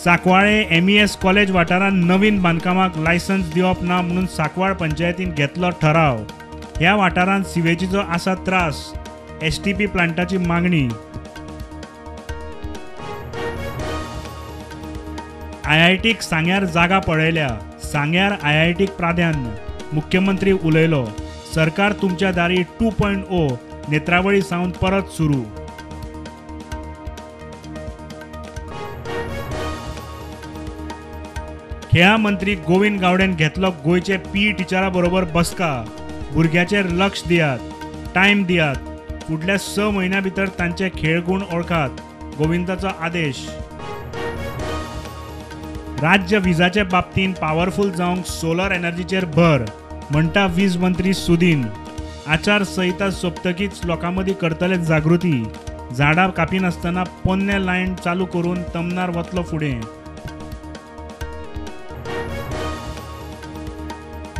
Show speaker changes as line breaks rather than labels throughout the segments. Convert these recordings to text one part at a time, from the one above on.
Sancoale MES college वाठारांत नवीन बांदकामाक licence दिवप ना म्हणून सांकवाळ पंचायतीन घेतलो ठराव. ह्या वाठारांत सिवेजीचो आसा त्रास. STP प्लांटाची मागणी. IITक सांग्यार जागा पळयल्या. सांग्यार IITक प्राधान्य. मुख्यमंत्री उलयलो. सरकार तुमच्या दारी 2.0 नेत्रावळी सावन परत सुरू. खेळा मंत्री गोविंद गावडेन घेतलो गोंयचे पीई टिचरा बरोबर बसका. भुरग्याचेर लक्ष दियात, टायम दियात, फुडल्या 6 म्हयन्या भितर तांचे खेळगुण ओळखात. गोविंदाचो आदेश. राज्य विजाचे बाबतींत पावरफुल जावंक सोलर एनर्जीचेर भर म्हणटा वीज मंत्री सुदीन. आचारसंहिता सोंपतकीच लोकां मदीं करतले जागृती. झाडां कापिनासतना पोन्ने लायन चालू करून तमनार वतलो फुडें.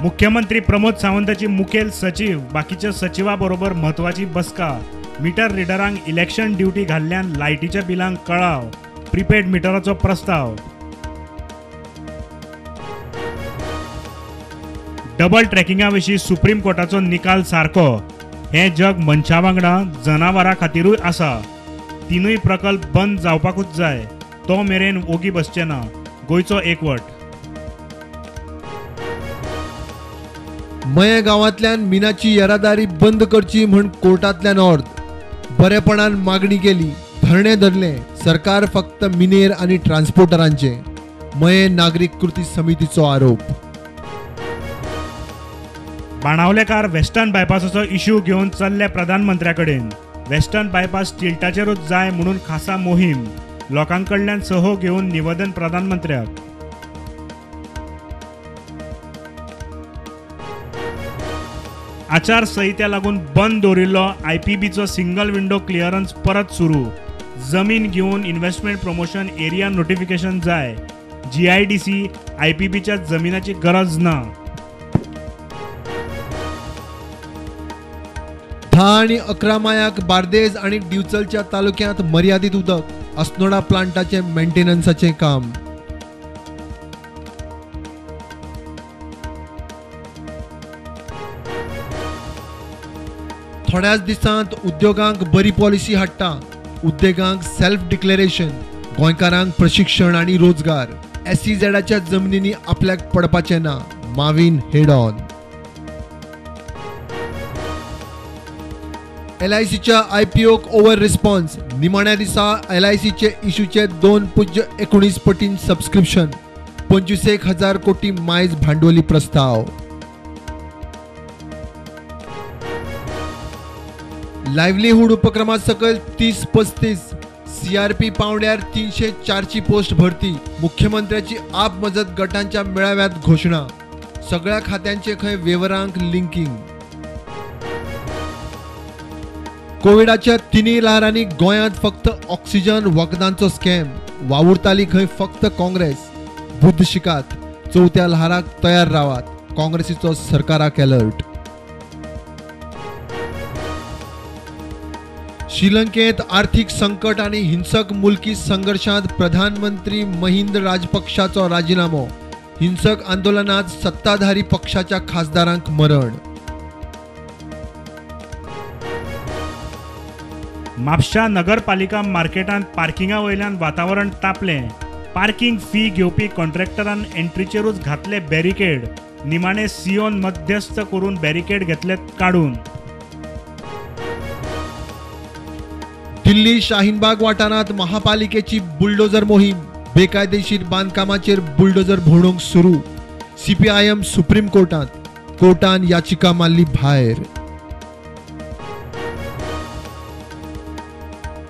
मुख्यमंत्री प्रमोद सावंताची मुखेल सचीव बाकीच्या सचिवा बरोबर म्हत्वाची बसका. मिटर रिडरांक इलेक्शन ड्युटी घाल्ल्यान लायटीच्या बिलांक कळाव. प्रिपेड मिटराचो प्रस्ताव. डबल ट्रॅकिंगा विशीं सुप्रीम कोर्टाचो निकाल सारको. हें जग मनशा वांगडा जनावरां खातीरूय आसा. तिनूय प्रकल्प बंद जावपाकूच जाय. तो मेरेन ओगी बसचे ना. गोंयचो एकवट.
मये गांवांतल्यान मिनाची येरादारी बंद करची म्हूण कोर्टांतल्यान ऑर्द. बरेपणान मागणी केली, धरणें धरलें. सरकार फक्त मिनेर आनी ट्रान्सपोर्टरांचें. मये नागरीक कृती समितीचो आरोप.
बाणावलेकार वेस्टर्न बायपासाचो इश्यू घेवन चल्ले प्रधानमंत्र्या कडेन. वेस्टर्न बायपास टिल्टाचेरूच जाय म्हणून खासा मोहीम. लोकां कडल्यान सहो घेवन निवेदन प्रधानमंत्र्याक. आचारसंहिते लागून बंद दवरिल्लो IPBचो सिंगल विंडो क्लियरन्स परत सुरू. जमीन घेवन इन्व्हेस्टमेंट प्रमोशन एरिया नोटिफिकेशन जाय. GIDC IPBच्या जमिनाची गरज ना.
10 आनी 11 मायाक बार्देज आनी दिवचलच्या तालुक्यांत मर्यादीत उदक. अस्नोडा प्लांटाचें मेंटेनन्साचें काम. थोड्याच दिसांत उद्योगांक बरी पॉलिसी हाडटा. उद्देगांक सेल्फ डिक्लेरेशन, गोंयकारांक प्रशिक्षण आनी रोजगार. SEZच्या जमनींनी आपल्याक पडपाचें ना. माविन हेड ऑन. LICच्या IPOक ओव्हर रिस्पॉन्स. निमाण्या दिसा LICचे इश्यूचे 2.19 पटीन सबस्क्रिप्शन. 25,000 कोटी मायज भांडवली प्रस्ताव. लायव्हलीहूड उपक्रमा सकयल 30-35 CRP पावंड्यार 304ची पोस्ट भरती. मुख्यमंत्र्याची आप मजत गटांच्या मेळाव्यात घोशणा. सगळ्या खात्यांचे खंय वेव्हारांक लिंकिंग. कोविडाच्या 3 ल्हारांनी गोंयांत फक्त ऑक्सिजन वखदांचो स्कॅम. वावुरताली खंय फक्त काँग्रेस. बुद्द शिकात, चवथ्या ल्हाराक तयार रावात. काँग्रेसीचो सरकाराक अलर्ट. श्रीलंकेत आर्थिक संकट आनी हिंसक मुलकी संघर्षांत प्रधानमंत्री महिंद राजपक्षाचो राजीनामो. हिंसक आंदोलनात सत्ताधारी पक्षाच्या खासदारांक मरण.
म्हापशा नगरपालिका मार्केटांत पार्किंगा वयल्यान वातावरण तापलें. पार्किंग फी घेवपी कॉन्ट्रॅक्टरान एंट्रीचेरूच घातले बॅरिकेड. निमाणे सीओन मध्यस्थ करून बॅरिकेड घेतले काडून.
दिल्ली शाहीनबाग वाठारांत महापालिकेची बुलडोजर मोहीम. बेकायदेशीर बांदकामाचेर बुलडोजर भोंवडूंक सुरू. CPIM supreme कोर्टांत. कोर्टान याचिका मारली भायर.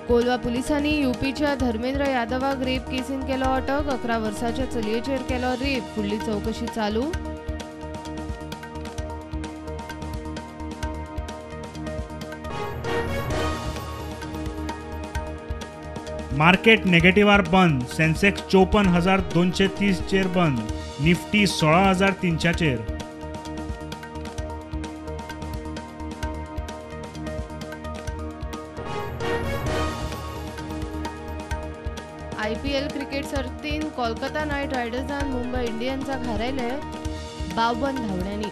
कोलवा पुलिसांनी युपीच्या धर्मेंद्र यादवाक रेप केसीन केलो अटक. 11 वर्साच्या चलयेचेर केलो रेप. फुडली चवकशी चालू.
मार्केट नेगेटिव्हार बंद. सेन्सेक्स 54,230 चेर बंद. निफ्टी 16,300 चेर.
आयपीएल क्रिकेट सर्तीन कोलकाता नायट रायडर्सान मुंबय इंडियन्साक हारयले 52 धांवड्यांनी.